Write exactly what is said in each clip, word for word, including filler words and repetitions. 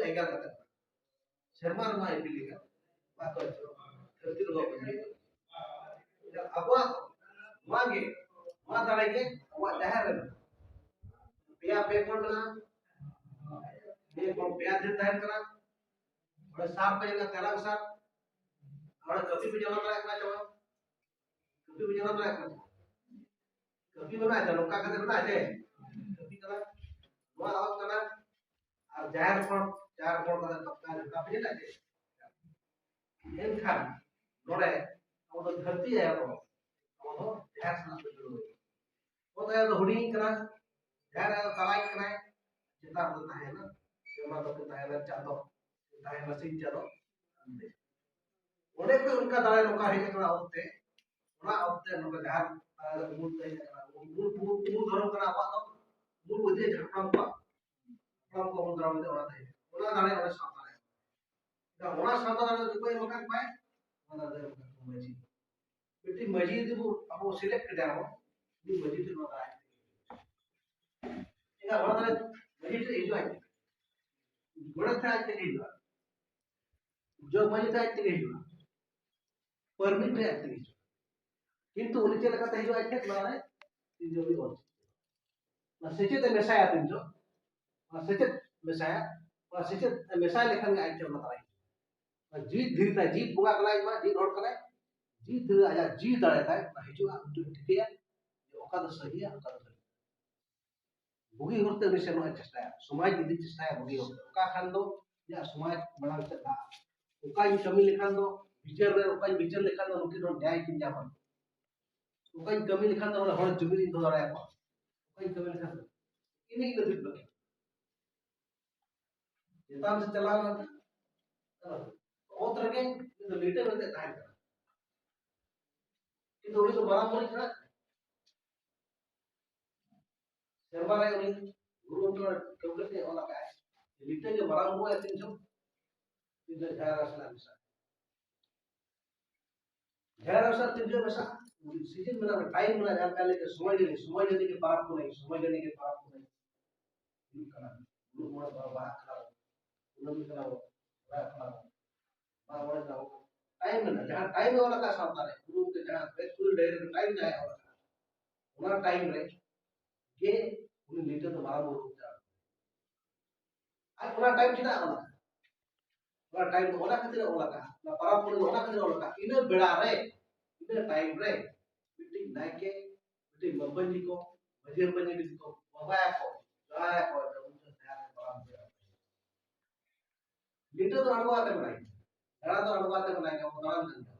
ᱮᱸᱜᱮᱞ ᱠᱟᱛᱮ ᱥᱮᱨᱢᱟ ᱨᱮᱢᱟ ᱤᱯᱤᱞ ᱞᱮᱠᱟ ᱵᱟᱠᱚ ᱟᱹᱪᱩᱨᱚᱜᱼᱟ, ᱫᱷᱟᱹᱨᱛᱤ ᱨᱮ ᱵᱟᱠᱚ ᱧᱩᱨᱩᱜᱼᱟ᱾ ᱟᱵᱚᱣᱟᱜ ᱱᱚᱣᱟ ᱜᱮ, ᱱᱚᱣᱟ ᱫᱟᱲᱮ ᱜᱮ ᱟᱵᱚᱣᱟᱜ ᱡᱟᱦᱮᱨ ᱨᱮ ᱢᱮᱱᱟᱜᱼᱟ᱾ ᱯᱮᱭᱟ ᱯᱮ ᱠᱚᱬ ᱢᱮᱱᱟᱜᱼᱟ, ᱯᱮ ᱠᱚᱬ ᱯᱮᱭᱟ ᱫᱷᱤᱨᱤ ᱛᱟᱦᱮᱱ ᱠᱟᱱᱟ, ᱚᱸᱰᱮ ᱥᱟᱨ ᱯᱮ ᱧᱮᱞᱟ, ᱛᱮᱨᱟᱝ ᱥᱟᱨ, ᱚᱸᱰᱮ ᱠᱟᱹᱯᱤ ᱯᱮ ᱧᱮᱞ ᱫᱟᱲᱮᱭᱟᱜ ᱠᱟᱱᱟ ᱪᱮ ᱵᱟᱝ? ᱠᱟᱹᱯᱤ ᱯᱮ ᱧᱮᱞ ᱫᱟᱲᱮᱭᱟᱜ ᱠᱟᱱᱟ ᱪᱮ? ᱠᱟᱹᱯᱤ ᱢᱮᱱᱟᱜᱼᱟ ᱪᱮ? ᱱᱚᱝᱠᱟ ᱠᱟᱛᱮ ᱢᱮᱱᱟᱜᱼᱟ ᱪᱮ? ᱠᱟᱹᱯᱤ ᱠᱟᱱᱟ, ᱱᱚᱣᱟ ᱟᱣᱟᱡ ᱠᱟᱱᱟ, ᱟᱨ ᱡᱟᱦᱮᱨ ᱠᱷᱚᱱ ᱡᱟᱦᱮᱨ ᱠᱷᱚᱱ ᱠᱟᱛᱮ ᱴᱚᱴᱠᱟ ᱡᱷᱟᱴᱠᱟ ᱯᱮ ᱧᱮᱞᱟ ᱪᱮ? ᱮᱱᱠᱷᱟᱱ ᱱᱚᱰᱮ ᱟᱵᱚ ᱫᱚ ᱫᱷᱟᱹᱨᱛᱤ ᱟᱭᱳ ᱫᱚ, ᱟᱵᱚ ᱫᱚ ᱡᱟᱦᱮᱨ ᱥᱟᱞᱟᱜ ᱵᱚ ᱡᱩᱲᱟᱹᱣ ᱮᱱᱟ᱾ ᱚᱛ ᱟᱭᱳ ᱫᱚ ᱦᱩᱰᱤᱧ ᱠᱟᱱᱟ, ᱡᱟᱦᱮᱨ ᱟᱭᱳ ᱫᱚ ᱛᱟᱞᱟᱭᱤᱡ ᱠᱟᱱᱟᱭ, ᱪᱮᱛᱟᱱ ᱨᱮ ᱛᱟᱦᱮᱱᱟ ᱥᱮᱨᱢᱟ ᱫᱚ ᱛᱟᱦᱮᱱᱟ ᱪᱟᱸᱫᱚ, ᱛᱟᱦᱮᱱᱟ ᱥᱤᱧ ᱪᱟᱸᱫᱚ᱾ ᱚᱸᱰᱮ ᱠᱷᱚᱱ ᱚᱱᱠᱟ ᱫᱟᱲᱮ ᱱᱚᱝᱠᱟ ᱦᱮᱡ ᱟᱠᱟᱱᱟ ᱚᱛ ᱛᱮ, ᱚᱱᱟ ᱚᱠᱛᱮ ᱱᱚᱰᱮ ᱡᱟᱦᱟᱸ ᱩᱢᱩᱞ ᱛᱮ ᱦᱮᱡ ᱟᱠᱟᱱᱟ, ᱩᱢᱩᱞ, ᱩᱢᱩᱞ, ᱩᱢᱩᱞ ᱫᱷᱚᱨᱚᱢ ᱠᱟᱱᱟ ᱟᱵᱚᱣᱟᱜ ᱫᱚ, ᱩᱢᱩᱞ ᱵᱚ ᱤᱫᱤᱭᱟ ᱦᱟᱯᱲᱟᱢ ᱠᱚᱣᱟᱜ, ᱦᱟᱯᱲᱟᱢ ᱠᱚ ᱩᱢᱩᱞ ᱫᱷᱚᱨᱚᱢ ᱤᱫᱤ ᱚᱱᱟ ᱛᱮ, ᱚᱱᱟ ᱫᱟᱲᱮ ᱚᱸᱰᱮ ᱥᱟᱶᱛᱟ ᱨᱮ᱾ ᱮᱱᱠᱷᱟᱱ ᱚᱱᱟ ᱥᱟᱶᱛᱟ ᱫᱟᱲᱮ ᱫᱚ ᱚᱠᱚᱭ ᱮᱢ ᱟᱠᱟᱫ ᱠᱚᱣᱟᱭ? ᱚᱱᱟ ᱫᱟᱲᱮ ᱮᱢ ᱟᱠᱟᱫ ᱠᱚᱣᱟ ᱢᱟᱹᱡᱷᱤ᱾ ᱢᱤᱫᱴᱤᱡ ᱢᱟᱹᱡᱷᱤ ᱡᱩᱫᱤ ᱵᱚ ᱟᱵᱚ select ᱠᱮᱫᱮᱭᱟ ᱵᱚ, ᱩᱱᱤ ᱢᱟᱹᱡᱷᱤ ᱴᱷᱮᱱ ᱚᱱᱟ ᱫᱟᱲᱮ ᱦᱤᱡᱩᱜᱼᱟ᱾ ᱮᱱᱠᱷᱟᱱ ᱚᱱᱟ ᱫᱟᱲᱮ ᱢᱟᱹᱡᱷᱤ ᱴᱷᱮᱱ ᱦᱤᱡᱩᱜᱼᱟ, ᱜᱚᱰᱮᱛ ᱴᱷᱮᱱ ᱟᱡ ᱛᱮᱜᱮ ᱦᱤᱡᱩᱜᱼᱟ, ᱡᱚᱜᱽ ᱢᱟᱹᱡᱷᱤ ᱴᱷᱮᱱ ᱟᱡ ᱛᱮᱜᱮ ᱦᱤᱡᱩᱜᱼᱟ, ᱯᱟᱨᱢᱤᱴ ᱴᱷᱮᱱ ᱟᱡ ᱛᱮᱜᱮ ᱦᱤᱡᱩᱜᱼᱟ᱾ ᱠᱤᱱᱛᱩ ᱩᱱᱤ ᱪᱮᱫ ᱞᱮᱠᱟᱛᱮ ᱦᱤᱡᱩᱜᱼᱟ ᱟᱡ ᱴᱷᱮᱱ? ᱱᱚᱣᱟ ᱨᱮ ᱛᱤᱱ ᱡᱚᱠᱷᱚᱱ ᱚᱞ ᱪᱤᱠᱤ, ᱚᱱᱟ ᱥᱮᱪᱮᱫ ᱮ ᱢᱮᱥᱟᱭᱟ, ᱛᱤᱱ ᱡᱚᱠᱷᱚᱱ ᱚᱱᱟ ᱥᱮᱪᱮᱫ ᱢᱮᱥᱟᱭᱟ, ᱚᱱᱟ ᱥᱮᱪᱮᱫ ᱮ ᱢᱮᱥᱟᱭ ᱞᱮᱠᱷᱟᱱ ᱜᱮ ᱟᱡ ᱴᱷᱮᱱ ᱚᱱᱟ ᱛᱟᱭ ᱦᱤᱡᱩᱜᱼᱟ᱾ ᱚᱱᱟ ᱡᱤᱣᱤ ᱫᱷᱤᱨᱤ ᱛᱟᱭ, ᱡᱤᱣᱤ ᱵᱚᱸᱜᱟ ᱠᱟᱱᱟᱭ, ᱢᱟ ᱡᱤᱣᱤ ᱦᱚᱲ ᱠᱟᱱᱟᱭ, ᱡᱤᱣᱤ ᱫᱷᱤᱨᱤ ᱟᱡᱟᱜ ᱡᱤᱣᱤ ᱫᱟᱲᱮ ᱛᱟᱭ ᱚᱱᱟ ᱦᱤᱡᱩᱜᱼᱟ, ᱩᱱ ᱡᱚᱠᱷᱚᱱ ᱴᱷᱤᱠᱟᱹᱭᱟ ᱡᱮ ᱚᱠᱟ ᱫᱚ ᱥᱟᱹᱦᱤᱭᱟ, ᱚᱠᱟ ᱫᱚ ᱵᱟᱹᱲᱤᱡ᱾ ᱵᱩᱜᱤ ᱦᱚᱨᱛᱮ ᱩᱱᱤ ᱥᱮᱱᱚᱜ ᱮ ᱪᱮᱥᱴᱟᱭᱟ, ᱥᱚᱢᱟᱡᱽ ᱤᱫᱤ ᱪᱮᱥᱴᱟᱭᱟ ᱵᱩᱜᱤ ᱦᱚᱨᱛᱮ᱾ ᱚᱠᱟ ᱠᱷᱟᱱ ᱫᱚ ᱤᱧᱟᱹᱜ ᱥᱚᱢᱟᱡᱽ ᱢᱟᱲᱟᱝ ᱥᱮᱫ ᱞᱟᱦᱟᱜᱼᱟ᱾ ᱚᱠᱟᱧ ᱠᱟᱹᱢᱤ ᱞᱮᱠᱷᱟᱱ ᱫᱚ ᱵᱤᱪᱟᱹᱨ ᱨᱮ, ᱚᱠᱟᱧ ᱵᱤᱪᱟᱹᱨ ᱞᱮᱠᱷᱟᱱ ᱫᱚ ᱱᱩᱠᱤᱱ ᱦᱚᱲ ᱱᱮᱭᱟᱭ ᱠᱤᱱ ᱧᱟᱢᱟ᱾ ᱚᱠᱟᱧ ᱠᱟᱹᱢᱤ ᱞᱮᱠᱷᱟᱱ ᱫᱚ ᱚᱸᱰᱮ ᱦᱚᱲ ᱡᱩᱢᱤᱫ ᱤᱧ ᱫᱚᱦᱚ ᱫᱟᱲᱮᱭᱟᱠᱚᱣᱟ᱾ ᱚᱠᱟᱧ ᱠᱟᱹᱢᱤ ᱞᱮᱠᱷᱟᱱ ᱫᱚ ᱤᱱᱟᱹ ᱤᱱᱟᱹ ᱫᱤᱱ ᱵᱟᱹᱠᱤ᱾ ᱪᱮᱛᱟᱱ ᱥᱮᱫ ᱪᱟᱞᱟᱣ ᱞᱮᱱᱠᱷᱟᱱ ᱚᱛ ᱨᱮᱜᱮ ᱩᱱᱤ ᱫᱚ ᱞᱤᱴᱟᱹ ᱠᱟᱛᱮ ᱛᱟᱦᱮᱱ ᱠᱟᱱᱟ᱾ ᱠᱤᱱᱛᱩ ᱩᱱᱤ ᱫᱚ ᱢᱟᱨᱟᱝ ᱵᱩᱨᱩ ᱠᱟᱱᱟ᱾ ᱥᱮᱨᱢᱟ ᱨᱮ ᱩᱱᱤ ᱜᱩᱨᱩ ᱜᱚᱢᱠᱮ ᱴᱷᱟᱹᱣᱠᱟᱹ ᱛᱮ ᱚᱞ ᱟᱠᱟᱫᱼᱟᱭ, ᱞᱤᱴᱟᱹ ᱜᱮ ᱢᱟᱨᱟᱝ ᱵᱩᱨᱩ ᱟᱭ ᱛᱤᱱ ᱡᱚᱦᱚᱜ, ᱛᱤᱱ ᱡᱚᱦᱚᱜ ᱡᱟᱦᱮᱨ ᱟᱭᱳ ᱥᱟᱞᱟᱜ ᱢᱮᱥᱟ᱾ ᱡᱟᱦᱮᱨ ᱟᱭᱳ ᱥᱟᱞᱟᱜ ᱛᱤᱱ ᱡᱚᱦᱚᱜ ᱢᱮᱥᱟ, ᱥᱤᱡᱤᱱ ᱢᱮᱱᱟᱜᱼᱟ, ᱴᱟᱭᱤᱢ ᱢᱮᱱᱟᱜᱼᱟ, ᱡᱟᱦᱟᱸ ᱞᱮᱠᱟ ᱞᱟᱹᱭ ᱠᱮᱫ ᱥᱚᱢᱚᱭ ᱡᱟᱹᱱᱤ, ᱥᱚᱢᱚᱭ ᱡᱟᱹᱱᱤ ᱜᱮ ᱯᱟᱨᱟᱵᱽ ᱯᱩᱱᱟᱹᱭ, ᱥᱚᱢᱚᱭ ᱡᱟᱹᱱᱤ ᱜᱮ ᱯᱟᱨᱟᱵᱽ ᱯᱩᱱᱟᱹᱭ ᱦᱩᱭᱩᱜ ᱠᱟᱱᱟ, ᱜᱩᱨᱩ ᱢᱚᱬᱮ ᱢᱟᱦᱟ ᱵᱟᱦᱟ ᱠᱟᱱᱟ᱾ ᱠᱩᱱᱟᱹᱢᱤ ᱠᱟᱱᱟ ᱵᱚ, ᱥᱚᱦᱨᱟᱭ ᱠᱟᱱᱟ ᱵᱚ, ᱢᱟᱜ ᱢᱚᱬᱮ ᱠᱟᱱᱟ ᱵᱚ᱾ ᱴᱟᱭᱤᱢ ᱢᱮᱱᱟᱜᱼᱟ, ᱡᱟᱦᱟᱸ ᱴᱟᱭᱤᱢ ᱮ ᱚᱞ ᱟᱠᱟᱫ ᱥᱟᱶᱛᱟ ᱨᱮ, ᱜᱩᱨᱩ ᱜᱚᱢᱠᱮ ᱡᱟᱦᱟᱸ ᱵᱮᱥ ᱜᱩᱨᱩ ᱰᱟᱭᱨᱤ ᱨᱮ ᱴᱟᱭᱤᱢ ᱡᱟᱦᱟᱸᱭ ᱚᱞ ᱟᱠᱟᱫ, ᱚᱱᱟ ᱴᱟᱭᱤᱢ ᱨᱮ ᱜᱮ ᱩᱱᱤ ᱞᱤᱰᱟᱨ ᱫᱚ ᱢᱟᱨᱟᱝ ᱵᱩᱨᱩ ᱨᱩᱯ ᱛᱮ ᱟᱬᱜᱚᱱᱟ᱾ ᱟᱨ ᱚᱱᱟ ᱴᱟᱭᱤᱢ ᱪᱮᱫᱟᱜ ᱚᱞ ᱟᱠᱟᱫ? ᱚᱱᱟ ᱴᱟᱭᱤᱢ ᱫᱚ ᱚᱱᱟ ᱠᱷᱟᱹᱛᱤᱨ ᱚᱞ ᱟᱠᱟᱫ, ᱚᱱᱟ ᱯᱟᱨᱟᱵᱽ ᱯᱩᱱᱟᱹᱭ ᱫᱚ ᱚᱱᱟ ᱠᱷᱟᱹᱛᱤᱨ ᱚᱞ ᱟᱠᱟᱫ, ᱤᱱᱟᱹ ᱵᱮᱲᱟ ᱨᱮ, ᱤᱱᱟᱹ ᱴᱟᱭᱤᱢ ᱨᱮ ᱢᱤᱫᱴᱤᱡ ᱱᱟᱭᱠᱮ, ᱢᱤᱫᱴᱤᱡ ᱢᱟᱹᱯᱟᱹᱧᱡᱤ ᱠᱚ, ᱢᱟᱹᱡᱷᱤ ᱢᱟᱹᱯᱟᱹᱧᱡᱤ ᱠᱚ ᱵᱚᱸᱜᱟᱭᱟᱠᱚ, ᱡᱚᱦᱟᱨᱟᱭᱟᱠᱚ, ᱡᱮ ᱩᱱᱤ ᱫᱚ ᱡᱟᱦᱮᱨ ᱨᱮ ᱯᱟᱨᱟᱵᱽ ᱯᱩᱱᱟᱹᱭ᱾ ᱞᱤᱰᱟᱨ ᱫᱚ ᱟᱬᱜᱚ ᱟᱛᱮ ᱢᱮᱱᱟᱭ ᱜᱮᱭᱟ, ᱜᱟᱲᱟ ᱫᱚ ᱟᱬᱜᱚ ᱟᱛᱮ ᱢᱮᱱᱟᱭ ᱜᱮᱭᱟ, ᱟᱵᱚ ᱫᱟᱬᱟᱱ ᱠᱟᱱ ᱜᱮᱭᱟ᱾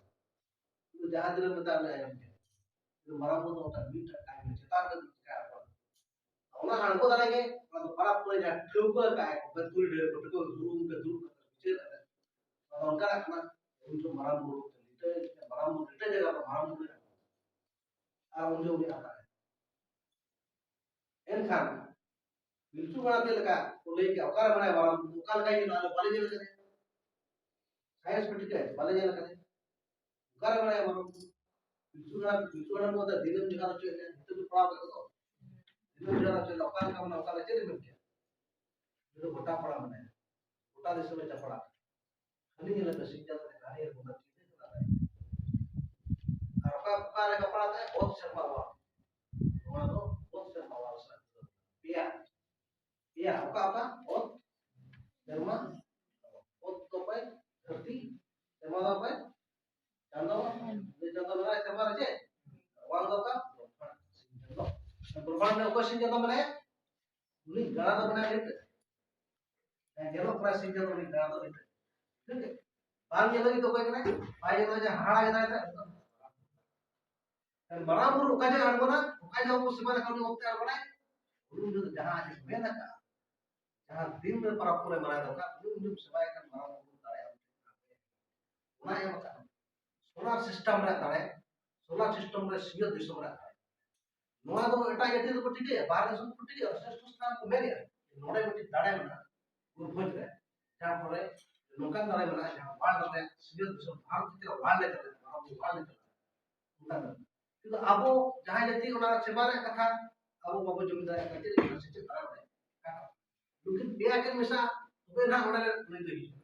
ᱩᱱᱤ ᱡᱟᱦᱟᱸ ᱛᱤᱱᱟᱹᱜ ᱢᱮᱛᱟᱭ ᱩᱱᱤ ᱟᱸᱡᱚᱢ ᱜᱮᱭᱟ᱾ ᱩᱱᱤ ᱢᱟᱨᱟᱝ ᱵᱩᱨᱩ ᱫᱚ ᱚᱱᱠᱟ ᱢᱤᱫᱴᱟᱝ ᱴᱟᱭᱤᱢ ᱪᱮᱛᱟᱱ ᱨᱮ ᱪᱤᱠᱟᱹ ᱟᱠᱚ᱾ ᱚᱱᱟ ᱟᱬᱜᱚ ᱫᱟᱲᱮ ᱜᱮ, ᱚᱱᱟ ᱫᱚ ᱯᱟᱨᱟᱵᱽ ᱯᱩᱱᱟᱹᱭ ᱡᱟᱦᱟᱸ ᱴᱷᱟᱹᱣᱠᱟᱹ ᱟᱠᱟᱫ ᱟᱭ, ᱵᱮᱛᱠᱩᱞ ᱰᱟᱹᱦᱤ ᱠᱚ ᱴᱷᱟᱹᱣᱠᱟᱹ ᱫᱩᱲᱩᱵ ᱠᱟᱛᱮ ᱫᱩᱲᱩᱵ ᱠᱟᱛᱮ ᱵᱤᱪᱟᱹᱨ ᱠᱟᱛᱮ, ᱚᱱᱟ ᱫᱚ ᱚᱱᱠᱟᱱᱟᱜ ᱠᱟᱱᱟ᱾ ᱩᱱᱤ ᱫᱚ ᱢᱟᱨᱟᱝ ᱵᱩᱨᱩ ᱨᱩᱯ ᱛᱮ ᱞᱤᱴᱟᱹ, ᱢᱟᱨᱟᱝ ᱵᱩᱨᱩ ᱞᱤᱴᱟᱹ ᱡᱟᱭᱜᱟ ᱨᱮ ᱢᱟᱨᱟᱝ ᱵᱩᱨᱩ ᱨᱮ᱾ ᱟᱨ ᱩᱱᱤ ᱫᱚ ᱩᱱᱤ ᱟᱠᱟᱨᱮ᱾ ᱮᱱᱠᱷᱟᱱ ᱯᱤᱞᱪᱩ ᱦᱟᱲᱟᱢ ᱪᱮᱫ ᱞᱮᱠᱟ ᱠᱚ ᱞᱟᱹᱭ ᱠᱮᱜᱼᱟ, ᱚᱠᱟᱨᱮ ᱢᱮᱱᱟᱭᱟ ᱢᱟᱨᱟᱝ ᱵᱩᱨᱩ, ᱚᱠᱟ ᱞᱮᱠᱟᱭ ᱧᱮᱞᱚᱜᱼᱟ, ᱟᱞᱮ ᱵᱟᱞᱮ ᱧᱮᱞ ᱠᱟᱫᱮᱭᱟ᱾ ᱥᱟᱭᱮᱱᱥ ᱯᱨᱮᱠᱴᱤᱠᱟᱞ ᱵᱟᱞᱮ ᱧᱮᱞ ᱠᱟᱫᱮᱭᱟ᱾ ᱚᱠᱟᱨᱮ ᱢᱮᱱᱟᱭᱟ ᱢᱟᱨᱟᱝ ᱵᱩᱨᱩ? ᱯᱤᱞᱪᱩ ᱦᱟᱲᱟᱢ, ᱯᱤᱞᱪᱩ ᱦᱟᱲᱟᱢ ᱵᱚᱞᱛᱮ ᱫᱤᱱᱟᱹᱢ ᱡᱚᱦᱟᱨ ᱦᱚᱪᱚᱭᱮᱫ ᱢᱮᱭᱟ, ᱱᱤᱛᱚᱜ ᱫᱚ ᱯᱟᱲᱟᱣ ᱠᱟᱜ ᱠᱚᱫᱚ᱾ ᱫᱤᱱᱟᱹᱢ ᱡᱚᱦᱟᱨ ᱦᱚᱪᱚᱭᱮᱫ, ᱚᱠᱟ ᱞᱮᱠᱟ ᱢᱮᱱᱟᱭᱟ, ᱚᱠᱟ ᱞᱮᱠᱟ ᱪᱮᱫ ᱮ ᱢᱮᱱ ᱠᱮᱭᱟ? ᱩᱱᱤ ᱫᱚ ᱜᱚᱴᱟ ᱯᱟᱲᱟ ᱢᱮᱱᱟᱭᱟ, ᱜᱚᱴᱟ ᱫᱤᱥᱚᱢ ᱮ ᱪᱟᱯᱲᱟ᱾ ᱠᱷᱟᱹᱞᱤ ᱧᱮᱞ ᱯᱮ, ᱥᱤᱧ ᱪᱟᱸᱫᱚ ᱨᱮ ᱫᱟᱲᱮ ᱟᱨ ᱵᱚᱸᱜᱟ ᱪᱤᱱᱦᱟᱹ ᱠᱟᱱᱟ ᱫᱟᱲᱮ᱾ ᱟᱨ ᱚᱠᱟ, ᱚᱠᱟ ᱨᱮ ᱜᱟᱯᱟᱲᱟ ᱛᱟᱭ? ᱚᱛ ᱥᱮᱨᱢᱟ ᱚᱣᱟᱨ᱾ ᱱᱚᱣᱟ ᱫᱚ ᱚᱛ ᱥᱮᱨᱢᱟ ᱚᱣᱟᱨ ᱥᱟᱶ ᱯᱮᱭᱟ᱾ ᱯᱮᱭᱟ, ᱚᱠᱟ ᱚᱠᱟ? ᱚᱛ, ᱥᱮᱨᱢᱟ, ᱚᱛ ᱫᱚ ᱚᱠᱚᱭ? ᱫᱷᱟᱹᱨᱛᱤ, ᱥᱮᱨᱢᱟ ᱫᱚ ᱚᱠᱚᱭ? ᱪᱟᱸᱫᱚ᱾ ᱪᱟᱸᱫᱚ ᱢᱮᱱᱟᱭᱟ ᱥᱮᱨᱢᱟ ᱨᱮ ᱪᱮ? ᱚᱣᱟᱨ ᱫᱚ ᱚᱠᱟ? ᱵᱨᱚᱦᱢᱟᱸᱰ, ᱥᱤᱧ ᱪᱟᱸᱫᱚ᱾ ᱵᱨᱚᱦᱢᱟᱸᱰ ᱨᱮ ᱚᱠᱚᱭ ᱥᱤᱧ ᱪᱟᱸᱫᱚ ᱢᱮᱱᱟᱭᱟ? ᱩᱱᱤ ᱜᱟᱲᱟ ᱫᱚ ᱢᱮᱱᱟᱭᱟ ᱱᱤᱛ᱾ ᱦᱮᱸ, ᱧᱮᱞᱚᱜ ᱠᱟᱱᱟ ᱥᱤᱧ ᱪᱟᱸᱫᱚ, ᱩᱱᱤ ᱜᱟᱲᱟ ᱫᱚ ᱱᱤᱛ᱾ ᱴᱷᱤᱠ ᱜᱮ? ᱵᱟᱝ ᱧᱮᱞ ᱞᱟᱹᱜᱤᱫ ᱫᱚ ᱚᱠᱚᱭ ᱠᱟᱱᱟᱭ? ᱵᱟᱭ ᱧᱮᱞ ᱞᱟᱹᱜᱤᱫ ᱦᱟᱦᱟᱲᱟ ᱜᱮ ᱫᱟᱲᱮ ᱛᱟᱭ᱾ ᱢᱟᱨᱟᱝ ᱵᱩᱨᱩ ᱚᱠᱟ ᱡᱚᱦᱚᱜ ᱟᱬᱜᱚᱱᱟ, ᱚᱠᱟ ᱡᱚᱦᱚᱜ ᱠᱚ ᱥᱮᱵᱟ ᱞᱮᱠᱷᱟᱱ ᱩᱱᱤ ᱚᱠᱛᱮ ᱟᱬᱜᱚᱱᱟᱭ, ᱩᱱᱤ ᱫᱚ ᱡᱟᱦᱟᱸ ᱟᱡ ᱢᱮᱱ ᱟᱠᱟᱫ, ᱡᱟᱦᱟᱸ ᱫᱤᱱ ᱨᱮ ᱯᱚᱨᱚᱵᱽ ᱯᱩᱱᱟᱹᱭ ᱢᱟᱱᱟᱣ ᱫᱚᱨᱠᱟᱨ, ᱩᱱᱤ ᱩᱱᱤᱢ ᱥᱮᱵᱟᱭ ᱠᱷᱟᱱ ᱢᱟᱨᱟᱝ ᱵᱩᱨᱩ ᱫᱟᱲᱮ ᱟᱢ ᱴᱷᱮᱱ ᱚᱱᱟ ᱮᱢ ᱟᱠᱟᱫ᱾ ᱥᱳᱞᱟᱨ ᱥᱤᱥᱴᱮᱢ ᱨᱮᱭᱟᱜ ᱫᱟᱲᱮ, ᱥᱳᱞᱟᱨ ᱥᱤᱥᱴᱮᱢ ᱨᱮ ᱥᱤᱧᱚᱛ ᱫᱤᱥᱚᱢ ᱨᱮᱭᱟᱜ ᱫᱟᱲᱮ᱾ ᱱᱚᱣᱟ ᱫᱚ ᱮᱴᱟᱜ ᱡᱟᱹᱛᱤ ᱫᱚᱠᱚ ᱴᱷᱤᱠᱟᱹᱭᱟ, ᱵᱟᱦᱨᱮ ᱫᱤᱥᱚᱢ ᱠᱚ ᱴᱷᱤᱠᱟᱹᱭᱟ, ᱥᱨᱮᱥᱴᱷᱚ ᱥᱛᱷᱟᱱ ᱠᱚ ᱢᱮᱱᱮᱜᱼᱟ᱾ ᱱᱚᱰᱮ ᱢᱤᱫᱴᱤᱡ ᱫᱟᱲᱮ ᱢᱮᱱᱟᱜᱼᱟ ᱢᱚᱭᱩᱨᱵᱷᱚᱸᱡᱽ ᱨᱮ, ᱡᱟᱦᱟᱸ ᱯᱚᱨᱮ ᱱᱚᱝᱠᱟᱱ ᱫᱟᱲᱮ ᱢᱮᱱᱟᱜᱼᱟ, ᱡᱟᱦᱟᱸ ᱣᱟᱨᱞᱰ ᱨᱮ, ᱥᱤᱧᱚᱛ ᱫᱤᱥᱚᱢ ᱵᱷᱟᱨᱚᱛ ᱵᱷᱤᱛᱤᱨ ᱨᱮ ᱣᱟᱨᱞᱰ ᱮ ᱪᱟᱞᱟᱣ, ᱵᱷᱟᱨᱚᱛ ᱫᱚ ᱣᱟᱨᱞᱰ ᱮ ᱪᱟᱞᱟᱣ᱾ ᱚᱱᱠᱟ ᱫᱚ᱾ ᱠᱤᱱᱛᱩ ᱟᱵᱚ ᱡᱟᱦᱟᱸᱭ ᱡᱟᱹᱛᱤ ᱚᱱᱟ ᱥᱮᱵᱟ ᱨᱮᱭᱟᱜ ᱠᱟᱛᱷᱟ, ᱟᱵᱚ ᱵᱟᱵᱚ ᱡᱚᱢ ᱫᱟᱲᱮᱭᱟᱜ ᱠᱟᱱᱟ, ᱪᱮᱫ ᱞᱮᱠᱟ ᱥᱮᱪᱮᱫ ᱫᱟᱲᱮ ᱵᱟᱲᱟᱭᱟ? ᱱᱩᱠᱤᱱ ᱯᱮᱭᱟ ᱠᱤᱱ ᱢᱮᱥᱟ, ᱛᱚᱵᱮ ᱱᱟᱜ ᱚᱸᱰᱮ ᱩᱱᱤ ᱫᱚ ᱦᱤᱡᱩᱜᱼᱟ᱾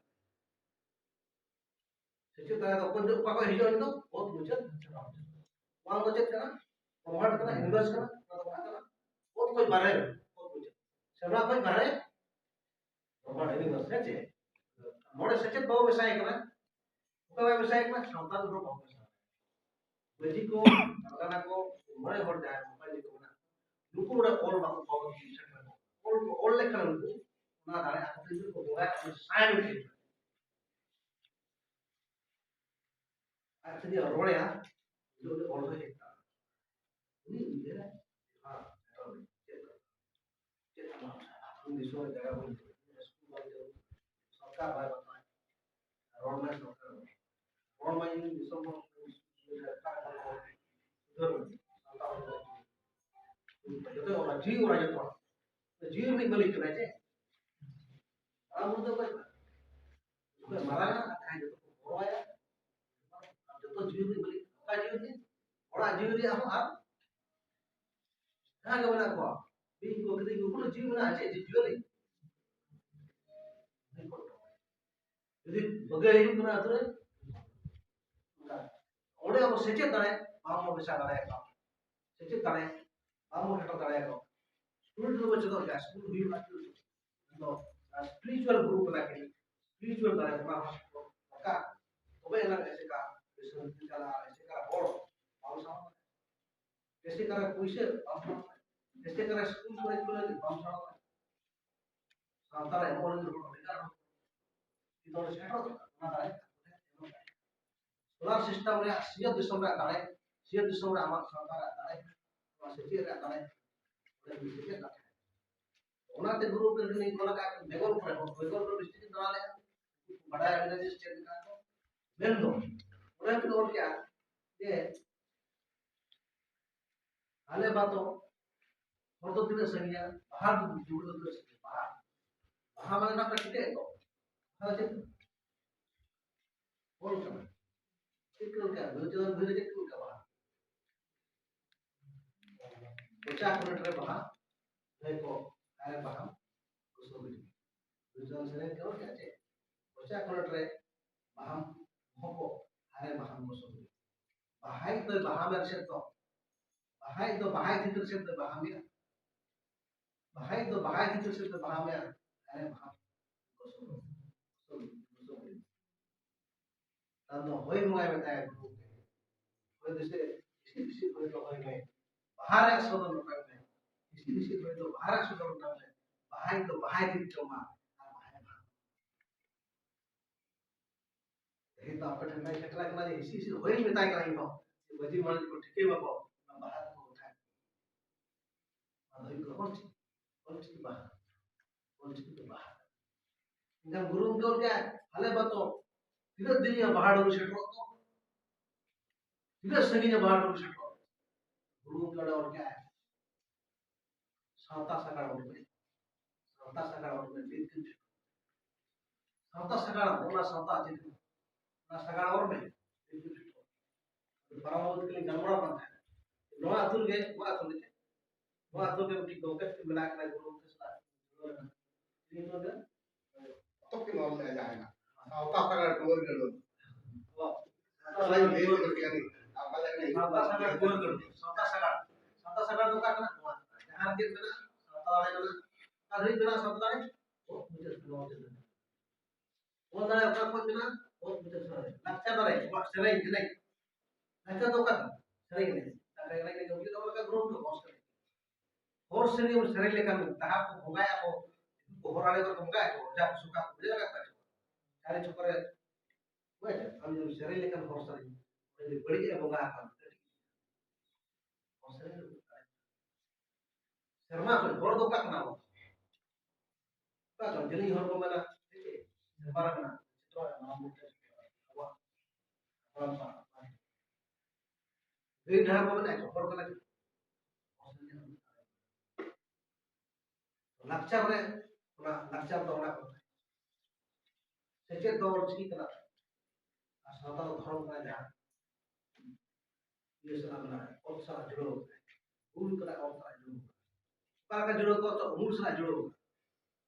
ᱥᱮᱪᱮᱫ ᱫᱟᱲᱮ ᱫᱚ ᱚᱠᱚᱭ ᱫᱚ, ᱚᱠᱟ ᱠᱷᱚᱱ ᱦᱤᱡᱩᱜᱼᱟ? ᱩᱱᱤ ᱫᱚ ᱚᱛ ᱢᱩᱪᱟᱹᱫ ᱥᱮᱨᱢᱟ ᱢᱩᱪᱟᱹᱫ᱾ ᱚᱱᱟ ᱫᱚ ᱪᱮᱫ ᱠᱟᱱᱟ? ᱵᱨᱚᱦᱢᱟᱱᱰ ᱠᱟᱱᱟ, ᱤᱭᱩᱱᱤᱵᱷᱟᱨᱥ ᱠᱟᱱᱟ, ᱚᱱᱟ ᱫᱚ ᱚᱠᱟ ᱠᱟᱱᱟ? ᱚᱛ ᱠᱷᱚᱱ ᱵᱟᱨᱦᱮ ᱨᱮ, ᱚᱛ ᱢᱩᱪᱟᱹᱫ᱾ ᱥᱮᱨᱢᱟ ᱠᱷᱚᱱ ᱵᱟᱨᱦᱮ, ᱵᱨᱚᱦᱢᱟᱱᱰ, ᱤᱭᱩᱱᱤᱵᱷᱟᱨᱥ, ᱦᱮᱸ ᱪᱮ? ᱱᱚᱰᱮ ᱥᱮᱪᱮᱫ ᱵᱟᱵᱚ ᱢᱮᱥᱟᱭ ᱠᱟᱱᱟ᱾ ᱚᱠᱟ ᱵᱟᱭ ᱢᱮᱥᱟᱭ ᱠᱟᱱᱟ? ᱥᱟᱶᱛᱟ ᱨᱮ ᱵᱟᱵᱚ ᱢᱮᱥᱟᱭ ᱠᱟᱱᱟ᱾ ᱢᱟᱹᱡᱷᱤ ᱠᱚ, ᱯᱟᱨᱜᱟᱱᱟ ᱠᱚ, ᱢᱚᱬᱮ ᱦᱚᱲ ᱡᱟᱦᱟᱸᱭ ᱢᱚᱬᱮ ᱠᱚ ᱢᱮᱱᱟᱜ ᱠᱚᱣᱟ, ᱱᱩᱠᱩ ᱚᱸᱰᱮ ᱚᱞ ᱵᱟᱠᱚ, ᱵᱟᱠᱚ ᱚᱞ ᱞᱮᱠᱷᱟᱱ ᱩᱱᱠᱩ ᱚᱱᱟ ᱫᱟᱲᱮ ᱟᱠᱚ ᱛᱮᱜᱮ ᱠᱚ ᱵᱚᱸᱜᱟᱭᱟ, ᱩᱱᱤ ᱥᱟᱭ ᱢᱤᱫ ᱟᱡ ᱛᱮᱜᱮ ᱨᱚᱲᱮᱭᱟ, ᱩᱱᱤ ᱚᱞ ᱦᱚᱸ ᱦᱮᱡ ᱠᱟᱜᱼᱟ᱾ ᱩᱱᱤ ᱩᱭᱦᱟᱹᱨᱟ, ᱦᱮᱸ, ᱪᱮᱫ ᱞᱮᱠᱟ? ᱪᱮᱫ ᱟᱢᱟᱜ ᱟᱹᱛᱩ ᱫᱤᱥᱚᱢ ᱨᱮ ᱡᱟᱭᱜᱟ ᱵᱟᱹᱱᱩᱜ ᱛᱟᱢᱟ? ᱥᱠᱩᱞ ᱵᱟᱝ ᱪᱟᱹᱞᱩᱜ ᱠᱟᱱᱟ᱾ ᱥᱚᱨᱠᱟᱨ ᱵᱟᱭ ᱵᱟᱛᱟᱣᱟ᱾ ᱨᱚᱲ ᱢᱟᱭ ᱥᱚᱨᱠᱟᱨ ᱵᱟᱭ᱾ ᱨᱚᱲ ᱢᱟᱭ ᱤᱧ ᱫᱤᱥᱚᱢ ᱦᱚᱲ ᱥᱩᱫᱷᱟᱹᱨ ᱢᱮ᱾ ᱥᱟᱱᱛᱟᱲ ᱦᱚᱲ ᱫᱚ ᱡᱚᱛᱚ ᱚᱲᱟᱜ, ᱡᱤᱣᱤ ᱚᱲᱟᱜ ᱡᱚᱛᱚ ᱦᱚᱲ᱾ ᱡᱤᱣᱤ ᱨᱤᱱᱤᱡ ᱢᱟᱹᱞᱤᱠ ᱠᱟᱱᱟᱭ ᱪᱮ? ᱟᱢ ᱫᱚ ᱚᱠᱚᱭ ᱠᱟᱱᱟ? ᱚᱠᱚᱭ ᱢᱟᱨᱟᱝᱟ? ᱟᱨ ᱡᱟᱦᱟᱸᱭ ᱡᱚᱛᱚ ᱠᱚ ᱜᱚᱲᱚᱣᱟᱭᱟ᱾ ᱡᱚᱛᱚ ᱡᱤᱣᱤ ᱨᱤᱱᱤᱡ ᱢᱟᱹᱞᱤᱠ᱾ ᱚᱠᱟ ᱡᱤᱣᱤ ᱨᱤᱱᱤᱡ? ᱚᱲᱟᱜ ᱡᱤᱣᱤ ᱨᱮᱭᱟᱜ ᱦᱚᱸ ᱟᱨ ᱡᱟᱦᱟᱸ ᱜᱮ ᱢᱮᱱᱟᱜ ᱠᱚᱣᱟ, ᱵᱤᱧ ᱠᱚ, ᱠᱤᱫᱤᱧ ᱠᱚ, ᱠᱳᱱᱳ ᱡᱤᱣᱤ ᱢᱮᱱᱟᱜᱼᱟ ᱪᱮᱫ? ᱡᱤᱵᱽ ᱡᱤᱭᱟᱹᱞᱤ? ᱡᱩᱫᱤ ᱵᱟᱹᱜᱟᱹᱭ ᱦᱩᱭᱩᱜ ᱠᱟᱱᱟ ᱟᱹᱛᱩ ᱨᱮ, ᱚᱸᱰᱮ ᱟᱵᱚ ᱥᱮᱪᱮᱫ ᱫᱟᱲᱮ ᱵᱟᱝ ᱵᱚᱱ ᱢᱮᱥᱟ ᱫᱟᱲᱮᱭᱟᱜ ᱠᱟᱱᱟ᱾ ᱥᱮᱪᱮᱫ ᱫᱟᱲᱮ ᱵᱟᱝ ᱵᱚᱱ ᱦᱮᱴᱮᱨ ᱫᱟᱲᱮᱭᱟᱜ ᱠᱟᱱᱟ᱾ ᱥᱠᱩᱞ ᱨᱮᱫᱚ ᱵᱚᱱ ᱪᱮᱫᱚᱜ ᱜᱮᱭᱟ, ᱥᱠᱩᱞ ᱦᱩᱭᱩᱜᱼᱟ, ᱟᱫᱚ ᱥᱯᱤᱨᱤᱪᱩᱣᱟᱞ ᱜᱩᱨᱩ ᱠᱟᱱᱟ ᱠᱤᱱ, ᱥᱯᱤᱨᱤᱪᱩᱣᱟᱞ ᱫᱟᱲᱮ ᱚᱱᱟ ᱦᱚᱸ ᱫᱚᱨᱠᱟᱨ᱾ ᱛᱚᱵᱮ ᱮᱱᱟᱝ ᱮᱥᱮᱠᱟ ᱫᱤᱥᱚᱢ ᱪᱟᱞᱟᱜᱼᱟ, ᱮᱥᱮᱠᱟ ᱦᱚᱲ ᱵᱟᱝ ᱥᱟᱶ, ᱮᱥᱮᱠᱟ ᱯᱩᱭᱥᱟᱹ ᱵᱟᱝ ᱥᱟᱶ, ᱮᱥᱮᱠᱟ ᱥᱠᱩᱞ ᱠᱚᱞᱮᱡᱽ ᱠᱚᱨᱮ ᱵᱟᱝ ᱥᱟᱶ᱾ ᱥᱟᱶᱛᱟ ᱨᱮ ᱮᱢᱚᱜ ᱞᱟᱹᱜᱤᱫ ᱦᱚᱲ ᱵᱷᱮᱜᱟᱨ ᱦᱚᱲ ᱡᱩᱫᱤ ᱚᱸᱰᱮ ᱥᱮᱴᱮᱨᱚᱜ ᱠᱟᱱᱟ, ᱚᱱᱟ ᱫᱟᱲᱮ ᱥᱳᱞᱟᱨ ᱥᱤᱥᱴᱮᱢ ᱨᱮᱭᱟᱜ ᱥᱤᱧᱚᱛ ᱫᱤᱥᱚᱢ ᱨᱮᱭᱟᱜ ᱫᱟᱲᱮ, ᱥᱤᱧᱚᱛ ᱫᱤᱥᱚᱢ ᱨᱮ ᱟᱢᱟᱜ ᱥᱟᱶᱛᱟ ᱨᱮᱭᱟᱜ ᱫᱟᱲᱮ, ᱱᱚᱣᱟ ᱥᱮᱪᱮᱫ ᱨᱮᱭᱟᱜ ᱫᱟᱲᱮ, ᱚᱸᱰᱮ ᱢᱤᱫ ᱥᱮᱪᱮᱫ ᱠᱟᱛᱮ᱾ ᱚᱱᱟᱛᱮ ᱜᱩᱨᱩ ᱩᱯᱮᱱᱫᱨᱚ ᱞᱤᱧ ᱠᱚᱞ ᱟᱠᱟᱫ ᱠᱚ ᱵᱮᱝᱜᱚᱞ ᱠᱚᱨᱮ ᱦᱚᱸ, ᱵᱮᱝᱜᱚᱞ ᱠᱚᱨᱮ ᱰᱤᱥᱴᱨᱤᱠᱴ ᱤᱧ ᱫᱟᱬᱟ ᱞᱮᱫᱼᱟ, ᱩᱱᱠᱩ ᱠᱚ ᱵᱟᱰᱟᱭᱟ ᱟᱹᱰᱤ ᱡᱟᱹᱥᱛᱤ ᱪᱮᱫ ᱞᱮᱠᱟ ᱠᱚ᱾ ᱢᱮᱱᱫᱚ ᱚᱸᱰᱮ ᱠᱤᱱ ᱚᱞ ᱠᱮᱜᱼᱟ ᱡᱮ ᱟᱞᱮ ᱵᱟᱫᱚ ᱦᱚᱲ ᱫᱚ ᱛᱤᱱᱟᱹᱜ ᱥᱟᱺᱜᱤᱧᱟ, ᱵᱟᱦᱟ ᱫᱚ ᱡᱩᱲᱟᱹ ᱫᱚ ᱛᱤᱱᱟᱹᱜ ᱥᱟᱺᱜᱤᱧᱟ, ᱵᱟᱦᱟ, ᱵᱟᱦᱟ ᱢᱟᱱᱮ ᱚᱱᱟ ᱠᱚ ᱴᱷᱤᱠᱟᱹᱭᱟ ᱠᱚ, ᱵᱟᱦᱟ ᱫᱚ ᱪᱮᱫ ᱠᱟᱱᱟ? ᱚᱞ ᱠᱟᱱᱟ᱾ ᱪᱮᱫ ᱠᱚ ᱞᱮᱠᱟ? ᱵᱤᱨᱩᱫᱷ ᱪᱟᱸᱫᱟᱱ ᱵᱤᱨ ᱨᱮ ᱪᱮᱫ ᱠᱚ ᱞᱮᱠᱟ ᱵᱟᱦᱟ? ᱯᱚᱪᱟᱥ ᱢᱤᱱᱤᱴ ᱨᱮ ᱵᱟᱦᱟ, ᱞᱟᱹᱭ ᱠᱚ, ᱟᱨᱮ ᱵᱟᱦᱟ, ᱠᱩᱥᱩᱢ ᱵᱤᱞᱤ᱾ ᱵᱤᱨᱩᱫᱷ ᱡᱚᱱ ᱥᱮᱨᱮᱧ ᱠᱟᱱᱟ ᱪᱮᱫ? ᱢᱚᱪᱟ ᱠᱷᱚᱱᱚᱴ ᱨᱮ ᱵᱟᱦᱟᱢ ᱵᱚᱦᱚᱜ ᱠᱚ ᱦᱟᱨᱮ ᱵᱟᱦᱟᱢ ᱜᱚᱥᱚ᱾ ᱵᱟᱦᱟᱭ ᱫᱚ ᱵᱟᱦᱟ ᱢᱮ ᱥᱮᱫ ᱫᱚ᱾ ᱵᱟᱦᱟᱭ ᱫᱚ ᱵᱟᱦᱟᱭ ᱛᱤᱛᱤᱨ ᱥᱮᱫ ᱫᱚ ᱵᱟᱦᱟ ᱢᱮ᱾ ᱵᱟᱦᱟᱭ ᱫᱚ ᱵᱟᱦᱟᱭ ᱛᱤᱛᱤᱨ ᱥᱮᱫ ᱫᱚ ᱵᱟᱦᱟ ᱢᱮ᱾ ᱦᱟᱨᱮ ᱵᱟᱦᱟᱢ ᱜᱚᱥᱚ᱾ ᱜᱚᱥᱚ, ᱜᱚᱥᱚ᱾ ᱟᱫᱚ ᱦᱚᱭ ᱵᱚᱸᱜᱟᱭ ᱢᱮᱛᱟᱭᱟ ᱜᱩᱨᱩ ᱜᱚᱢᱠᱮ᱾ ᱦᱚᱭ ᱫᱚ ᱥᱮ, ᱦᱤᱥᱤᱫ ᱦᱤᱥᱤᱫ ᱦᱚᱭ ᱫᱚ ᱦᱚᱭ ᱢᱮ᱾ ᱵᱟᱦᱟ ᱨᱮᱭᱟᱜ ᱥᱚ ᱫᱚ ᱱᱚᱝᱠᱟᱭ ᱢᱮ᱾ ᱦᱤᱥᱤᱫ ᱦᱤᱥᱤᱫ ᱦᱚᱭ ᱫᱚ ᱵᱟᱦᱟ ᱨᱮᱭᱟᱜ ᱥᱚ ᱫᱚ ᱱᱚᱝᱠᱟᱭ ᱢᱮ᱾ ᱵᱟᱦᱟᱭ ᱫᱚ ᱵᱟᱦᱟᱭ ᱛᱤᱛᱤᱨ ᱢᱟ᱾ ᱟᱨ ᱵᱟᱦᱟᱭ ᱵᱟᱦᱟ᱾ ᱛᱮᱦᱮᱧ ᱫᱚ ᱟᱯᱮ ᱴᱷᱮᱱ ᱞᱮ ᱥᱮᱴᱮᱨ ᱟᱠᱟᱱᱟ ᱡᱮ ᱦᱤᱥᱤᱫ ᱦᱤᱥᱤᱫ ᱦᱚᱭ ᱢᱮᱛᱟᱭ ᱠᱟᱱᱟ ᱤᱧ ᱦᱚᱸ᱾ ᱡᱮ ᱢᱟᱹᱡᱷᱤ ᱢᱚᱬᱮ ᱠᱚ ᱴᱷᱤᱠᱟᱹᱭ ᱢᱟᱠᱚ, ᱚᱱᱟ ᱵᱟᱦᱟ ᱫᱚᱠᱚ ᱜᱚᱴᱟᱭ᱾ ᱚᱱᱟ ᱫᱚ ᱦᱩᱭᱩᱜ ᱠᱟᱱᱟ ᱚᱞᱪᱤᱠᱤ, ᱚᱞᱪᱤᱠᱤ ᱵᱟᱦᱟ, ᱚᱞᱪᱤᱠᱤ ᱛᱮ ᱵᱟᱦᱟ᱾ ᱮᱱᱠᱷᱟᱱ ᱜᱩᱨᱩ ᱜᱚᱢᱠᱮ ᱚᱞ ᱠᱮᱜᱼᱟᱭ, ᱦᱟᱞᱮ ᱵᱟᱛᱚ, ᱛᱤᱱᱟᱹᱜ ᱫᱤᱱ ᱨᱮᱭᱟᱜ ᱵᱟᱦᱟ ᱰᱩᱝᱨᱤ ᱥᱮᱴᱮᱨᱚᱜ ᱫᱚ? ᱛᱤᱱᱟᱹᱜ ᱥᱟᱺᱜᱤᱧ ᱨᱮ ᱵᱟᱦᱟ ᱰᱩᱝᱨᱤ ᱥᱮᱴᱮᱨᱚᱜ ᱫᱚ? ᱜᱩᱨᱩ ᱜᱚᱢᱠᱮ ᱚᱸᱰᱮ ᱚᱞ ᱠᱮᱜᱼᱟᱭ, ᱥᱟᱶᱛᱟ ᱥᱟᱜᱟᱲ ᱚᱞ ᱢᱮ, ᱥᱟᱶᱛᱟ ᱥᱟᱜᱟᱲ ᱚᱞ ᱢᱮ, ᱱᱤᱛ ᱜᱮᱢ ᱥᱮᱴᱮᱨᱚᱜ᱾ ᱥᱟᱶᱛᱟ ᱥᱟᱜᱟᱲ, ᱚᱱᱟ ᱥᱟᱶᱛᱟ ᱪᱮᱫ? ᱚᱱᱟ ᱥᱟᱜᱟᱲ ᱚᱞ ᱢᱮ, ᱱᱤᱛ ᱜᱮᱢ ᱥᱮᱴᱮᱨᱚᱜ᱾ ᱯᱟᱨᱟᱢᱚᱨᱥᱚ ᱛᱮᱞᱤᱧ ᱜᱟᱞᱢᱟᱨᱟᱣ ᱠᱟᱱ ᱛᱟᱦᱮᱸᱫ᱾ ᱱᱚᱣᱟ ᱟᱹᱛᱩ ᱨᱮᱜᱮ, ᱱᱚᱣᱟ ᱟᱹᱛᱩ ᱨᱮᱜᱮ, ᱱᱚᱣᱟ ᱟᱹᱛᱩ ᱨᱮ ᱢᱤᱫᱴᱤᱡ ᱜᱚᱢᱠᱮ ᱢᱮᱱᱟᱜ ᱠᱤᱱᱟ, ᱜᱩᱨᱩ ᱜᱚᱢᱠᱮ ᱥᱟᱞᱟᱜ ᱡᱩᱲᱟᱹᱣ ᱮᱱᱟ᱾ ᱪᱮᱫ ᱧᱩᱛᱩᱢ ᱛᱟᱭ? ᱯᱚᱛᱚᱵ ᱠᱤᱱ ᱚᱞ ᱞᱮᱫᱼᱟ ᱡᱟᱦᱟᱸ ᱦᱮᱱᱟᱜ, ᱥᱟᱶᱛᱟ ᱥᱟᱜᱟᱲ ᱴᱩᱣᱟᱹᱨ ᱜᱟᱹᱰᱩ᱾ ᱚ, ᱥᱟᱶᱛᱟ ᱥᱟᱜᱟᱲ ᱴᱩᱣᱟᱹᱨ ᱜᱟᱹᱰᱩ᱾ ᱥᱟᱶᱛᱟ ᱥᱟᱜᱟᱲ ᱴᱩᱣᱟᱹᱨ ᱜᱟᱹᱰᱩ᱾ ᱥᱟᱶᱛᱟ ᱥᱟᱜᱟᱲ᱾ ᱥᱟᱶᱛᱟ ᱥᱟᱜᱟᱲ ᱫᱚ ᱚᱠᱟ ᱠᱟᱱᱟ? ᱱᱚᱣᱟ ᱠᱟᱱᱟ᱾ ᱡᱟᱦᱟᱸ ᱨᱮᱜᱮ ᱢᱮᱱᱟᱜᱼᱟ, ᱥᱟᱶᱛᱟ ᱫᱟᱲᱮ ᱢᱮᱱᱟᱜᱼᱟ᱾ ᱚᱠᱟ ᱫᱷᱟᱹᱨᱤᱡ ᱢᱮᱱᱟᱜᱼᱟ ᱥᱟᱶᱛᱟ ᱫᱟᱲᱮ? ᱚ, ᱢᱩᱪᱟᱹᱫ ᱠᱟᱱᱟ, ᱢᱩᱪᱟᱹᱫ ᱠᱟᱱᱟ᱾ ᱚᱞ ᱫᱟᱲᱮ ᱚᱠᱟ ᱠᱷᱚᱱ ᱢᱮᱱᱟᱜᱼᱟ? ᱚᱞ ᱢᱩᱪᱟᱹᱫ ᱥᱮᱨᱮᱧ᱾ ᱞᱟᱠᱪᱟᱨ ᱫᱟᱲᱮ, ᱟᱵᱚᱣᱟᱜ ᱥᱮᱨᱮᱧ ᱮᱱᱮᱡ᱾ ᱞᱟᱠᱪᱟᱨ ᱫᱚ ᱚᱠᱟ ᱠᱟᱱᱟ? ᱥᱮᱨᱮᱧ ᱮᱱᱮᱡ᱾ ᱞᱟᱠᱪᱟᱨ ᱮᱱᱮᱡ ᱜᱮ ᱜᱚᱢᱠᱮ ᱫᱚ ᱚᱱᱠᱟ ᱜᱨᱚᱦᱚᱱ ᱫᱚ ᱵᱟᱝ ᱥᱮᱨᱮᱧ᱾ ᱦᱚᱲ ᱥᱮᱨᱮᱧ ᱮᱢ ᱥᱮᱨᱮᱧ ᱞᱮᱠᱷᱟᱱ ᱡᱟᱦᱟᱸ ᱠᱚ ᱵᱚᱸᱜᱟᱭᱟ ᱠᱚ, ᱩᱱᱠᱩ ᱦᱚᱲ ᱟᱲᱮ ᱠᱚᱨᱮ ᱵᱚᱸᱜᱟᱭᱟ ᱠᱚ, ᱚᱡᱷᱟ ᱠᱚ ᱥᱚᱠᱟ ᱠᱚ ᱵᱩᱡᱷᱟᱹᱣ ᱟᱠᱟᱫ ᱠᱚᱣᱟ ᱪᱮ? ᱪᱟᱨᱮ ᱪᱷᱚᱠᱚ ᱨᱮ, ᱵᱩᱡᱷᱟᱹᱣ ᱪᱮ? ᱟᱢ ᱡᱩᱫᱤᱢ ᱥᱮᱨᱮᱧ ᱞᱮᱠᱷᱟᱱ ᱦᱚᱲ ᱥᱮᱨᱮᱧ, ᱚᱸᱰᱮ ᱡᱩᱫᱤ ᱵᱟᱹᱲᱤᱡ ᱮ ᱵᱚᱸᱜᱟ ᱟᱠᱟᱱ, ᱦᱚᱲ ᱥᱮᱨᱮᱧ ᱫᱚ ᱥᱮᱨᱢᱟ ᱠᱷᱚᱱ ᱦᱚᱲ ᱫᱚ ᱚᱠᱟ ᱠᱟᱱᱟ ᱵᱚᱱ? ᱚᱠᱟ ᱠᱟᱱᱟ? ᱡᱮᱞᱮᱧ ᱦᱚᱲ ᱠᱚ ᱢᱮᱱᱟ, ᱦᱮᱸ ᱪᱮ? ᱥᱮᱨᱢᱟ ᱨᱮ ᱢᱮᱱᱟᱜ ᱪᱤᱛᱨᱚ ᱨᱮ ᱢᱟᱨᱟᱝ ᱵᱩᱨᱩ ᱴᱷᱮᱱ ᱟᱵᱚᱣᱟᱜ ᱦᱟᱯᱲᱟᱢ ᱠᱚᱣᱟᱜ ᱜᱟᱹᱭ ᱰᱟᱦᱟᱨ ᱠᱚ ᱢᱮᱱᱟ, ᱦᱚᱲ ᱠᱟᱱᱟ ᱠᱚ᱾ ᱞᱟᱠᱪᱟᱨ ᱨᱮ, ᱚᱱᱟ ᱞᱟᱠᱪᱟᱨ ᱫᱚ ᱚᱱᱟ ᱠᱚ ᱢᱮᱱᱟ᱾ ᱥᱮᱪᱮᱫ ᱫᱚ ᱚᱞ ᱪᱤᱠᱤ ᱠᱟᱱᱟ᱾ ᱟᱨ ᱥᱟᱶᱛᱟ ᱫᱚ ᱫᱷᱚᱨᱚᱢ ᱠᱟᱱᱟ, ᱡᱟᱦᱟᱸ ᱤᱭᱟᱹ ᱥᱟᱞᱟᱜ ᱢᱮᱱᱟᱜᱼᱟ, ᱚᱛ ᱥᱟᱞᱟᱜ ᱡᱩᱲᱟᱹᱣ ᱟᱠᱟᱱᱟ᱾ ᱦᱩᱞ ᱠᱟᱱᱟ, ᱚᱛ ᱥᱟᱞᱟᱜ ᱡᱩᱲᱟᱹᱣ ᱟᱠᱟᱱᱟ᱾ ᱚᱠᱟ ᱞᱮᱠᱟ ᱡᱩᱲᱟᱹᱣ ᱠᱚᱜᱼᱟ? ᱛᱚ ᱦᱩᱞ ᱥᱟᱞᱟᱜ ᱡᱩᱲᱟᱹᱣ ᱟᱠᱟᱱᱟ᱾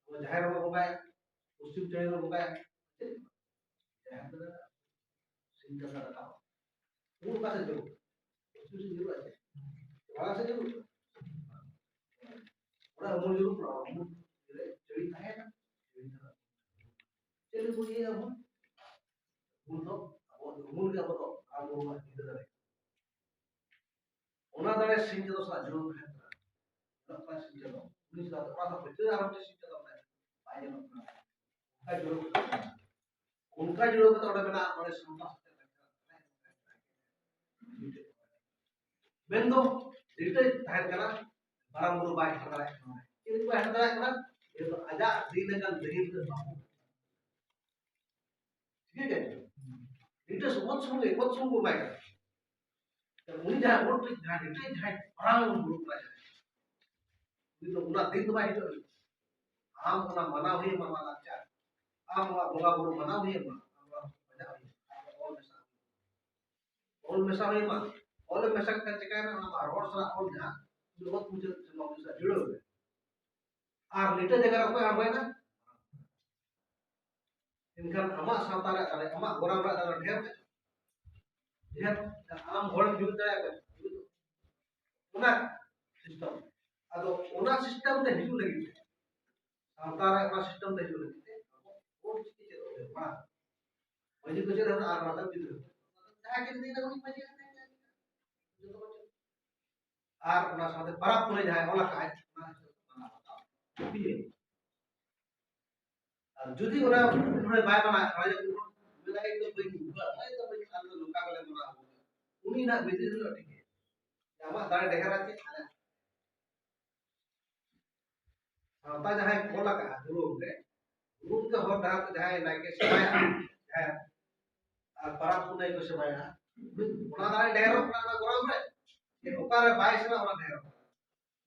ᱟᱵᱚ ᱡᱟᱦᱮᱨ ᱨᱮᱵᱚ ᱵᱚᱸᱜᱟᱭᱟ, ᱯᱚᱥᱪᱤᱢ ᱪᱟᱹᱲᱤ ᱨᱮ ᱵᱚᱸᱜᱟᱭᱟ᱾ ᱪᱮᱫ? ᱡᱟᱦᱮᱨ ᱨᱮ ᱥᱤᱧ ᱪᱟᱸᱫᱚ ᱨᱟᱠᱟᱵ᱾ ᱩᱢᱩᱞ ᱚᱠᱟ ᱥᱮᱫ ᱧᱩᱨᱩᱜ? ᱯᱚᱥᱪᱤᱢ ᱥᱮᱫ ᱧᱩᱨᱩᱜᱼᱟ ᱪᱮ? ᱢᱟᱲᱟᱝ ᱥᱮᱫ ᱧᱩᱨᱩᱜ? ᱚᱱᱟ ᱩᱢᱩᱞ ᱧᱩᱨᱩᱜ ᱠᱟᱱᱟ, ᱩᱢᱩᱞ ᱨᱮ ᱪᱟᱹᱲᱤ ᱛᱟᱦᱮᱱᱟ, ᱪᱟᱹᱲᱤ ᱛᱟᱦᱮᱱᱟ᱾ ᱪᱮᱫ ᱞᱟᱹᱜᱤᱫ ᱵᱚᱱ ᱤᱭᱟᱹᱭᱟ ᱩᱢᱩᱞ? ᱩᱢᱩᱞ ᱫᱚ ᱟᱵᱚ ᱩᱢᱩᱞ ᱜᱮ ᱟᱵᱚ ᱫᱚ ᱟᱵᱚ ᱵᱚᱱ ᱧᱤᱫᱟᱹ ᱫᱟᱲᱮᱭᱟᱜᱼᱟ᱾ ᱚᱱᱟ ᱫᱟᱲᱮ ᱥᱤᱧ ᱪᱟᱸᱫᱚ ᱥᱟᱞᱟᱜ ᱡᱩᱲᱟᱹᱣ ᱛᱟᱦᱮᱸ ᱠᱟᱱᱟ᱾ ᱧᱮᱞᱚᱜ ᱠᱟᱱᱟ ᱥᱤᱧ ᱪᱟᱸᱫᱚ᱾ ᱩᱱᱤ ᱥᱟᱞᱟᱜ ᱫᱚ ᱚᱱᱟ ᱫᱚ ᱦᱚᱭᱛᱳ ᱟᱨ ᱢᱤᱫᱴᱮᱱ ᱥᱤᱧ ᱪᱟᱸᱫᱚ ᱢᱮᱱᱟᱭᱟ᱾ ᱵᱟᱭ ᱧᱮᱞᱚᱜ ᱠᱟᱱᱟ᱾ ᱚᱱᱠᱟ ᱡᱩᱲᱟᱹᱣ ᱠᱟᱛᱮ, ᱚᱱᱠᱟ ᱡᱩᱲᱟᱹᱣ ᱠᱟᱛᱮ ᱚᱸᱰᱮ ᱢᱮᱱᱟᱜᱼᱟ, ᱚᱸᱰᱮ ᱥᱟᱶᱛᱟ ᱥᱮᱪᱮᱫ ᱞᱮᱠᱟ᱾ ᱢᱮᱱᱫᱚ ᱨᱤᱴᱟᱹᱭ ᱛᱟᱦᱮᱸ ᱠᱟᱱᱟ, ᱢᱟᱨᱟᱝ ᱵᱩᱨᱩ ᱵᱟᱭ ᱦᱮᱡ ᱫᱟᱲᱮᱭᱟᱜ ᱠᱟᱱᱟ᱾ ᱪᱮᱫ ᱵᱟᱭ ᱦᱮᱡ ᱫᱟᱲᱮᱭᱟᱜ ᱠᱟᱱᱟ? ᱡᱮᱦᱮᱛᱩ ᱟᱡᱟᱜ ᱫᱤᱱ ᱟᱠᱟᱱ ᱫᱟᱹᱭᱤ ᱨᱮ ᱵᱟᱹᱦᱩ ᱴᱷᱤᱠ ᱟᱪᱷᱮ? ᱨᱤᱴᱟᱹ ᱥᱚᱢᱚᱛ ᱥᱚᱸᱜᱮ, ᱮᱠᱚᱛ ᱥᱚᱸᱜᱮ ᱵᱟᱭ ᱜᱟᱱᱚᱜᱼᱟ᱾ ᱩᱱᱤ ᱡᱟᱦᱟᱸᱭ ᱵᱷᱳᱴ ᱨᱮ ᱡᱟᱦᱟᱸᱭ ᱨᱤᱴᱟᱹᱭ ᱡᱟᱦᱟᱸᱭ ᱢᱟᱨᱟᱝ ᱵᱩᱨᱩ ᱠᱟᱱᱟᱭ, ᱩᱱᱤ ᱫᱚ ᱚᱱᱟ ᱫᱤᱱ ᱫᱚ ᱵᱟᱭ ᱦᱤᱡᱩᱜᱼᱟ᱾ ᱟᱢ ᱚᱱᱟ ᱢᱟᱱᱟᱣ ᱦᱩᱭ ᱟᱢᱟ, ᱟᱢᱟᱜ ᱞᱟᱠᱪᱟᱨ, ᱟᱢ ᱟᱢᱟᱜ ᱵᱚᱸᱜᱟ ᱵᱩᱨᱩ ᱢᱟᱱᱟᱣ ᱦᱩᱭ ᱟᱢᱟ, ᱟᱢ ᱚᱱᱟ ᱵᱟᱡᱟᱣ ᱦᱩᱭ ᱟᱢᱟ, ᱟᱢ ᱚᱞ ᱢᱮᱥᱟ ᱦᱩᱭ ᱟᱢᱟ᱾ ᱚᱞ ᱢᱮᱥᱟ ᱦᱩᱭ ᱟᱢᱟ, ᱚᱞ ᱢᱮᱥᱟ ᱠᱟᱛᱮ ᱪᱤᱠᱟᱭ ᱢᱮ, ᱚᱱᱟ ᱨᱚᱲ ᱥᱟᱞᱟᱜ ᱚᱞ ᱡᱟᱦᱟᱸ, ᱩᱱᱤ ᱚᱛ ᱢᱩᱪᱟᱹᱫ ᱥᱮ ᱢᱟᱹᱱᱢᱤ ᱥᱟᱞᱟᱜ ᱡᱩᱲᱟᱹᱣ ᱢᱮ᱾ ᱟᱨ ᱞᱤᱴᱟᱹ ᱡᱟᱭᱜᱟ ᱨᱮ ᱚᱠᱚᱭ ᱟᱬᱜᱚᱭᱮᱱᱟ? ᱮᱱᱠᱷᱟᱱ ᱟᱢᱟᱜ ᱥᱟᱶᱛᱟ ᱨᱮ ᱫᱟᱲᱮ, ᱟᱢᱟᱜ ᱜᱚᱨᱟᱢ ᱨᱮ ᱫᱟᱲᱮ ᱰᱷᱮᱨ ᱢᱮ᱾ ᱰᱷᱮᱨ, ᱟᱢ ᱦᱚᱲᱮᱢ ᱡᱩᱢᱤᱫ ᱫᱟᱲᱮᱭᱟᱜ ᱠᱟᱱᱟ᱾ ᱚᱱᱟ ᱥᱤᱥᱴᱮᱢ᱾ ᱟᱫᱚ ᱚᱱᱟ ᱥᱤᱥᱴᱮᱢ ᱛᱮ ᱦᱤᱡᱩᱜ ᱞᱟᱹᱜᱤᱫ ᱛᱮ, ᱥᱟᱶᱛᱟ ᱨᱮ ᱚᱱᱟ ᱥᱤᱥᱴᱮᱢ ᱛᱮ ᱦᱤᱡᱩᱜ ᱞᱟᱹᱜᱤᱫ ᱛᱮ, ᱟᱵᱚ ᱚᱞ ᱪᱤᱠᱤ ᱪᱮᱫ ᱦᱩᱭᱩᱜᱼᱟ? ᱢᱟᱲᱟᱝ ᱢᱟᱹᱡᱷᱤ ᱠᱚ ᱪᱮᱫ ᱦᱩᱭᱩᱜᱼᱟ? ᱟᱨ ᱢᱟᱨᱟᱝ ᱜᱤᱫᱽᱨᱟᱹ ᱡᱟᱦᱟᱸᱭ ᱜᱮ ᱞᱟᱹᱭ ᱫᱟᱲᱮᱭᱟᱜᱼᱟ, ᱩᱱᱤ ᱢᱟᱹᱡᱷᱤ ᱠᱟᱱᱟᱭ, ᱡᱚᱛᱚ ᱠᱚ ᱪᱮᱫ᱾ ᱟᱨ ᱚᱱᱟ ᱥᱟᱶᱛᱮ ᱯᱟᱨᱟᱵᱽ ᱯᱩᱱᱟᱹᱭ ᱡᱟᱦᱟᱸᱭ ᱚᱞ ᱟᱠᱟᱫ ᱟᱭ, ᱚᱱᱟ ᱦᱤᱥᱟᱹᱵ ᱛᱮ ᱢᱟᱱᱟᱣ ᱵᱟᱛᱟᱣ ᱞᱟᱹᱠᱛᱤ᱾ ᱟᱨ ᱡᱩᱫᱤ ᱚᱱᱟ ᱱᱚᱰᱮ ᱵᱟᱭ ᱢᱟᱱᱟᱣ, ᱚᱱᱟ ᱡᱮ ᱢᱮᱱᱟ, "ᱤᱧ ᱫᱚ ᱵᱟᱹᱧ ᱵᱩᱡᱷᱟᱹᱣᱟ, ᱤᱧ ᱫᱚ ᱵᱟᱹᱧ, ᱟᱞᱮ ᱫᱚ ᱱᱚᱝᱠᱟ ᱜᱮᱞᱮ ᱢᱟᱱᱟᱣ ᱟᱹᱜᱩ ᱠᱟᱫᱟ", ᱩᱱᱤ ᱨᱮᱱᱟᱜ ᱵᱤᱫᱟᱹᱭ ᱦᱤᱞᱳᱜ ᱴᱷᱤᱠ ᱜᱮᱭᱟ᱾ ᱟᱢᱟᱜ ᱫᱟᱲᱮ ᱰᱷᱮᱨᱟ ᱪᱮᱫ ᱠᱟᱱᱟ? ᱥᱟᱶᱛᱟ ᱡᱟᱦᱟᱸᱭ ᱠᱚᱞ ᱟᱠᱟᱫᱼᱟ ᱜᱩᱨᱩ ᱜᱚᱢᱠᱮ, ᱜᱩᱨᱩ ᱜᱚᱢᱠᱮ ᱦᱚᱨ ᱰᱟᱦᱟᱨ ᱛᱮ ᱡᱟᱦᱟᱸᱭ ᱱᱟᱭᱠᱮ ᱥᱮᱵᱟᱭᱟ, ᱡᱟᱦᱟᱸᱭ ᱟᱨ ᱯᱟᱨᱟᱵᱽ ᱯᱩᱱᱟᱹᱭ ᱠᱚ ᱥᱮᱵᱟᱭᱟ, ᱚᱱᱟ ᱫᱟᱲᱮ ᱰᱷᱮᱨᱚᱜ ᱠᱟᱱᱟ ᱚᱱᱟ ᱜᱚᱨᱟᱢ ᱨᱮ᱾ ᱡᱮ ᱚᱠᱟᱨᱮ ᱵᱟᱭ ᱥᱮᱱᱟ, ᱚᱱᱟ ᱰᱷᱮᱨᱚᱜ ᱠᱟᱱᱟ᱾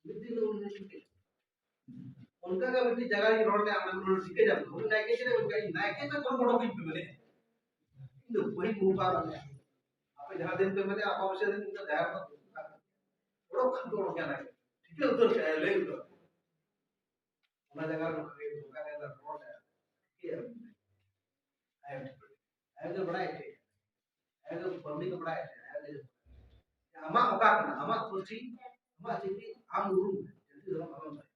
ᱢᱤᱫ ᱫᱤᱱ ᱩᱱᱤ ᱴᱷᱤᱠᱟᱹᱭᱟ᱾ ᱚᱱᱠᱟ ᱜᱮ ᱢᱤᱫᱴᱤᱡ ᱡᱟᱭᱜᱟ ᱨᱤᱧ ᱨᱚᱲ ᱞᱮᱫᱼᱟ, ᱚᱸᱰᱮ ᱩᱱᱤ ᱴᱷᱤᱠᱟᱹ ᱧᱟᱢ ᱠᱮᱫᱟ᱾ ᱩᱱᱤ ᱱᱟᱭᱠᱮ ᱪᱮᱫ ᱮ ᱢᱮᱱ ᱠᱮᱫᱟ? "ᱤᱧ ᱱᱟᱭᱠᱮ ᱛᱮ ᱠᱚᱲ ᱵᱚᱰᱚᱠ ᱤᱧ ᱯᱮ ᱢᱮᱱᱮᱫ, ᱤᱧ ᱫᱚ ᱵᱟᱹᱧ ᱵᱚᱦᱩ ᱯᱟᱨᱚᱢ ᱞᱮᱫᱼᱟ᱾ ᱟᱯᱮ ᱡᱟᱦᱟᱸ ᱫᱤᱱ ᱯᱮ ᱢᱮᱱᱮᱫᱼᱟ, ᱟᱢᱵᱟᱵᱟᱹᱥᱭᱟᱹ ᱫᱤᱱ ᱤᱧ ᱫᱚ ᱡᱟᱦᱮᱨ ᱠᱷᱚᱱ ᱚᱰᱚᱠ ᱠᱷᱟᱱ ᱫᱚ ᱚᱰᱚᱠ ᱮᱱᱟ, ᱴᱷᱤᱠᱟᱹ ᱩᱛᱟᱹᱨ ᱠᱮᱫᱼᱟ, ᱞᱟᱹᱭ ᱩᱛᱟᱹᱨ᱾ ᱚᱱᱟ ᱡᱟᱭᱜᱟ ᱨᱮ ᱱᱚᱝᱠᱟ ᱜᱮ ᱱᱚᱝᱠᱟ ᱜᱮ ᱨᱚᱲ ᱞᱮᱫᱼᱟ, ᱪᱮᱫ ᱮᱢ ᱢᱮᱱᱟ? ᱟᱭᱳ ᱴᱷᱤᱠ ᱟᱭᱳ ᱜᱮ ᱵᱟᱲᱟᱭ ᱦᱚᱪᱚᱭᱮᱫ ᱟᱭᱳ ᱜᱮ ᱯᱟᱵᱽᱞᱤᱠ ᱮ ᱵᱟᱲᱟᱭ ᱦᱚᱪᱚᱭᱮᱫ ᱟᱭᱳ ᱜᱮ ᱟᱢᱟᱜ ᱚᱠᱟ ᱠᱟᱱᱟ, ᱟᱢᱟᱜ ᱯᱟᱹᱨᱥᱤ, ᱟᱢᱟᱜ ᱪᱤᱠᱤ ᱟᱢ ᱩᱨᱩᱢ ᱢᱮ, ᱡᱟᱹᱛᱤ ᱫᱷᱚᱨᱚᱢ ᱟᱞᱚᱢ ᱵᱟᱲᱟᱭᱟ᱾